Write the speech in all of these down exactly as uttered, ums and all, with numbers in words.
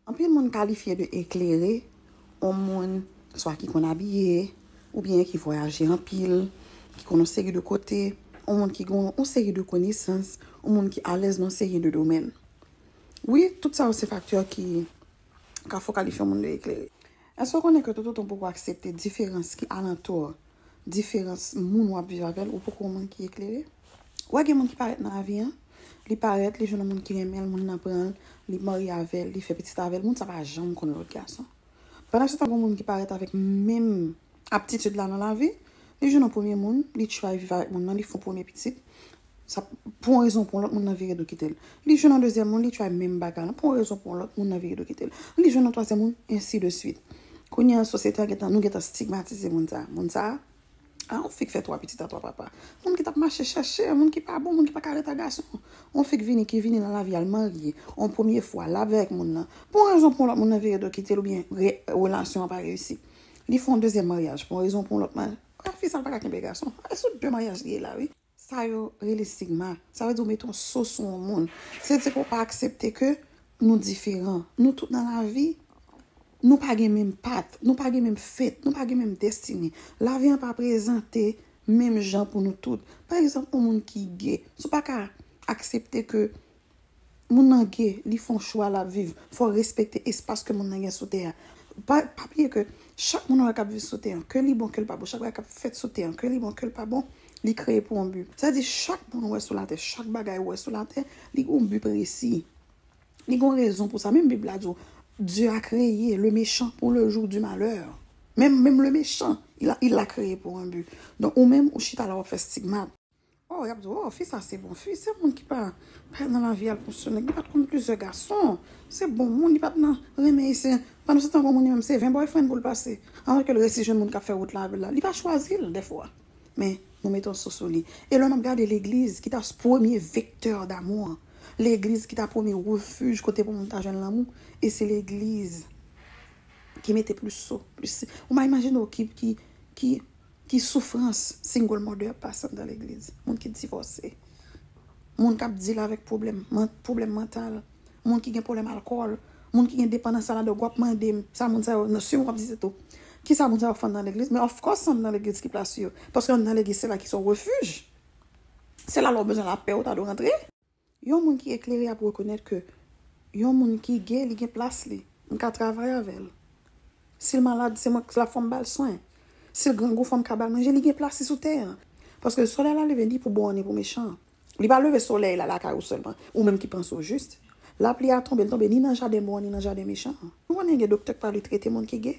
Anpil moun kalifye de eklere yon moun swa ki konn abiye, oubyen ki vwayaje anpil, ki konn yon seri de kote, yon moun ki gen yon seri de konesans, yon moun ki alèz nan yon seri de domèn. Wi, tout sa yo se faktè ki ka fè w kalifye yon moun de eklere. Èske w konnen ke toutotan w poko aksepte diferans ki alantou w, diferans moun w ap viv avè l, ou poko yon moun ki eklere? Ou wè gen moun ki parèt nan lavi an, li parèt, li jwenn yon moun ki renmen l, moun nan pran l, li marye avè l, li fè pitit avè l, moun sa pa janm konn lòt gason. Pandan se tan, gen moun ki parèt avèk menm aptitid la nan lavi, li jwenn yon premye moun, li try viv avèk moun nan, li fè yon premye pitit. Sa, pou yon rezon pou yon lòt, moun nan vire do kite l. Li jwenn yon dezyèm moun, li try menm bagay lan, pou yon rezon pou yon lòt, moun nan vire do kite l. Li jwenn yon twazyèm moun, ensi de swit. Kounye a, sosyete a gentan, nou gentan stigmatize moun sa. Moun sa, a, yon fi k fè twa pitit a twa papa. Moun ki t ap mache chèche, moun ki pa bon, moun ki pa ka ret ak gason. Yon fi k vini, ki vini nan lavi a, l marye, yon premye fwa, l avèk moun nan. Pou yon rezon pou yon lòt, moun nan vire do kite l oubyen re- relasyon an pa reyisi. Li fè yon dezyèm maryaj, pou yon rezon pou yon lòt, man, fi sa l pa ka kenbe gason. E sou de maryaj li ye la, wi. Sa yo rele stigma. Sa vle di w mete yon so sou yon moun. Se di ke w pa aksepte ke nou diferan. Nou tout nan lavi, nou pa gen menm pat, nou pa gen menm fate, nou pa gen menm destine. Lavi an pa prezante menm jan pou nou tout. Pa egzanp, yon moun ki gay, si w pa ka aksepte ke moun nan gay, li fè yon chwa l ap viv, fò w respekte espas ke moun nan gen sou tè a. Pa, pa bliye ke chak moun ou wè k ap viv sou tè an, ke li bon, ke l pa bon, chak bagay k ap fèt sou tè an, ke li bon, ke l pa bon, li kreye pou yon bi. Sa vle di chak moun ou wè sou latè, chak bagay ou wè sou latè, li gen yon bi presi. Li gen yon rezon pou sa. Menm Bib la di w, Dieu a créé le méchant pour le jour du malheur. Menm, menm le méchant, il a, il l'a créé pour un but. Donk, ou menm, ou chita la, w ap fè stigmat. Oh, y ap di, oh, fi sa se bon fi, se moun ki pa, pa nan lavi al pou sou nèg, li pa t konn plizyè gason, se bon moun, li pa t nan renmen isi. Pandan se tan, gon moun li menm se ven boyfriend pou l pase, anvan ke l resi jwenn moun k ap fè wout la avè l la, li pa chwazi l dèfwa. Men, nou mete yon so sou li. E lè n ap gade legliz, ki ta premye vektè damou an, legliz ki ta premye refij kote pou moun ta jwenn lanmou, e se legliz ki mete plis so, plis, ou pa imajine w ki, ki, ki, ki soufrans single mother ap pase anndan legliz, moun ki divòse, moun k ap deal avèk pwoblèm, man- pwoblèm mantal, moun ki gen pwoblèm alkòl, moun ki gen depandans a ladwòg, w ap mande m, sa moun sa yo, nan si w ap di se tou. Kisa moun sa yo fè anndan legliz? Men of course, se anndan legliz ki plas yo. Paske anndan legliz, se la ki se yon refij. Se la lè w bezwen lapè, ou ta dwe rantre. Yon moun ki eklere ap rekonèt ke yon moun ki gay, li gen plas li. M ka travay avè l. Si l malad, se mwen k ap fè m ba l swen. Si l grangou, fò m ka ba l manje, li gen plas li sou tè an. Paske solèy la leve, li pou bon an, ni pou mechan an. Li pa leve solèy la lakay ou sèlman, ou menm ki panse w jis. Lapli a tonbe, l tonbe ni nan jaden bon an, ni nan jaden mechan an. Ou konnen gen doktè k pa vle trete moun ki gay.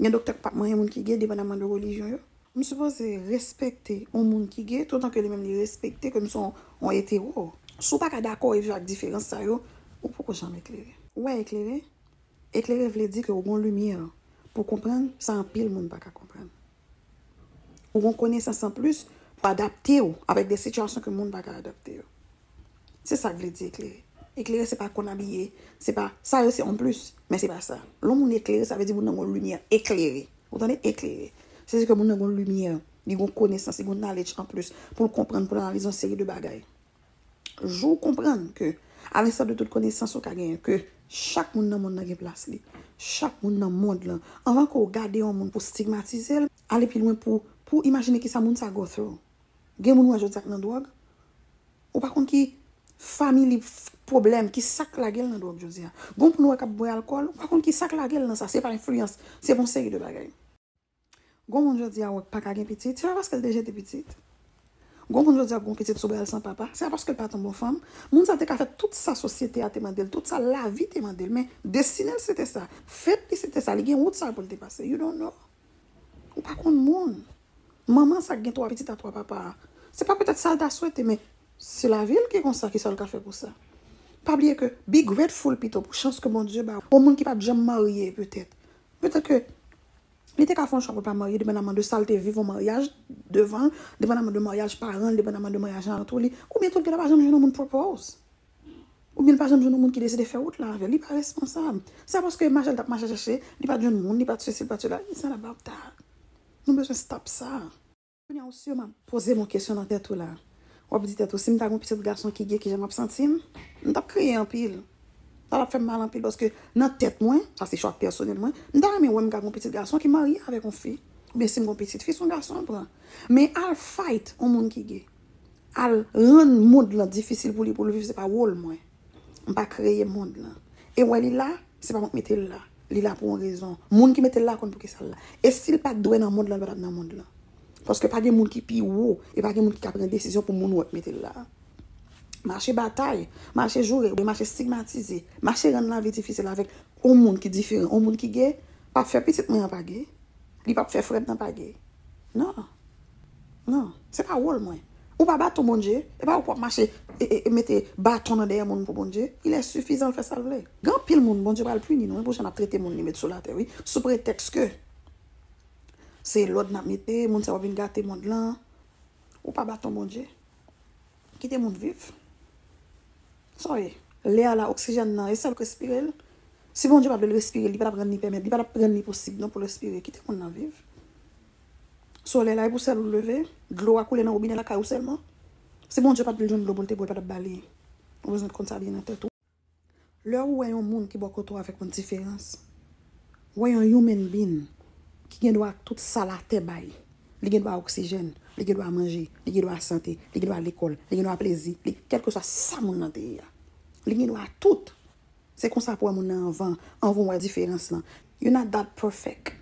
Gen doktè k p ap manyen moun ki gay, depandaman de relijyon yo. M sipoze respekte yon moun ki gay, toutan ke li menm li respekte ke m se yon, yon etero. Si w pa ka dakò e viv ak diferans sa yo, ou poko janm eklere. Ou wè eklere? Eklere vle di ke w gen yon limyè pou konprann sa anpil moun pa ka konprann. Ou gen yon konesans anplis pou adapte w avèk de sitiyasyon ke moun pa ka adapte yo. Se sa k vle di eklere. Eklere se pa konn abiye, se pa, sa yo se anplis, men se pa sa. Lè yon moun eklere, sa vle di moun nan gen yon limyè eklere. Ou tande? Eklere. Se di ke moun nan gen yon limyè, li gen yon konesans, li gen yon knowledge anplis pou l konprann, pou l analize yon seri de bagay. Jou w konprann ke, alenswa de tout konesans ou ka genyen, ke chak moun nan mond nan gen plas li. Chak moun nan mond lan. Anvan ke w gade yon moun pou stigmatize l, ale pi lwen pou, pou imajine kisa moun sa go through. Gen moun ou wè jodi a k nan dwòg, ou pa konn ki family f- pwoblèm, ki sa k lage l nan dwòg jodi a. Gon moun ou wè k ap bwè alkòl, ou pa konn ki sa k lage l nan sa. Se pa enfliyans, se pa yon seri de bagay. Gon moun jodi a ou wè k pa ka gen pitit, se pa paske l te jete pitit. Gon moun jodi a gon pitit sou bra l san papa, se pa paske l pa t yon bon fanm. Moun sa te ka fè tout sa sosyete a te mande l, tout sa lavi te mande l, men destine l se te sa, fate li se te sa, li gen wout sa pou l te pase. You don't know. Ou pa konn moun. Manman sa k gen twa pitit a twa papa a, se pa petèt sa l ta swete, men se lavi l ki konsa, kisa l ka fè pou sa? Pa bliye ke be grateful pito pou chans ke Bondye ba w. Yon moun ki pa t janm marye petèt. Petèt ke li te ka fè yon chwa pou l pa marye, depandaman de sa l te viv yon maryaj devan, depandaman de maryaj paran l, depandaman de maryaj alantou li, oubyen tou l gentan pa janm jwenn yon moun propose. Oubyen l pa janm jwenn yon moun ki deside fè wout la avè l. Li pa responsab. Se pa paske mache l t ap mache chèche, li pa t jwenn moun, li pa t sesi, li pa t sela. It's not about that. Nou bezwen stop sa. Kounye a, ou si m ap poze m yon kesyon nan tèt ou la. W ap di tèt ou, si m ta gen yon pitit gason ki gay, kijan m ap santi m? M t ap kriye anpil. Sa t ap fè m mal anpil paske nan tèt mwen, sa se chwa pèsonèl mwen, m ta renmen wè m ka gen yon pitit gason ki marye avèk yon fi. Oubyen si m gen yon pitit fi, se yon gason m pran. Men al fight yon moun ki gay. Al rann mond lan difisil pou li, pou l viv, se pa wòl mwen. M pa kreye mond lan. E wè li la, se pa mwen k mete l la. Li la pou yon rezon. Moun ki mete l la konn poukisa l la. E si l pa t dwe nan mond lan, li pa t ap nan mond lan. Paske pa gen moun ki pi wo, e pa gen moun ki ka pran desizyon pou moun wè k mete l la. Mache batay, mache joure, oubyen mache stigmatize, mache rann lavi difisil avèk yon moun ki diferan, yon moun ki gay, p ap fè pitit mwen an pa gay. Li p ap fè frè m nan pa gay. Non. Non. Se pa wòl mwen. Ou pa baton Bondye, e pa ou p ap mache e, e, e mete baton nan dèyè moun pou Bondye. Il est suffisant, l fè sa l vle. Gen anpil moun Bondye pral pini nou, wi, pou jan n ap trete moun li met sou latè, wi. Sou pretèks ke se lòd n ap mete, moun sa yo vin gate mond lan. Ou pa baton Bondye. Kite moun viv. Sa w ye? Lè a la, oksijèn nan, e sèl k respire l. Si Bondye pa t vle l respire, li pa t ap rann li pèmèt, li pa t ap rann li posib non pou l respire. Kite moun nan viv. Solèy la, e pou sèl ou l leve. Dlo a koule nan wobinè lakay ou sèlman. Si Bondye pa t vle l jwenn dlo pou l te bwè, l pa t ap ba li. Ou bezwen konn sa byen nan tèt ou. Lè ou wè yon moun ki bò kote w avèk yon diferans, wè yon human being ki gen dwa ak tout sa latè bay. Li gen dwa a oksijèn, li gen dwa a manje, li gen dwa a sante, li gen dwa a lekòl, li gen dwa a plezi, li, kèlkeswa sa moun nan te ye a. Li gen dwa a tout. Se konsa pou wè moun nan anvan, anvan w wè diferans lan. You not that perfect.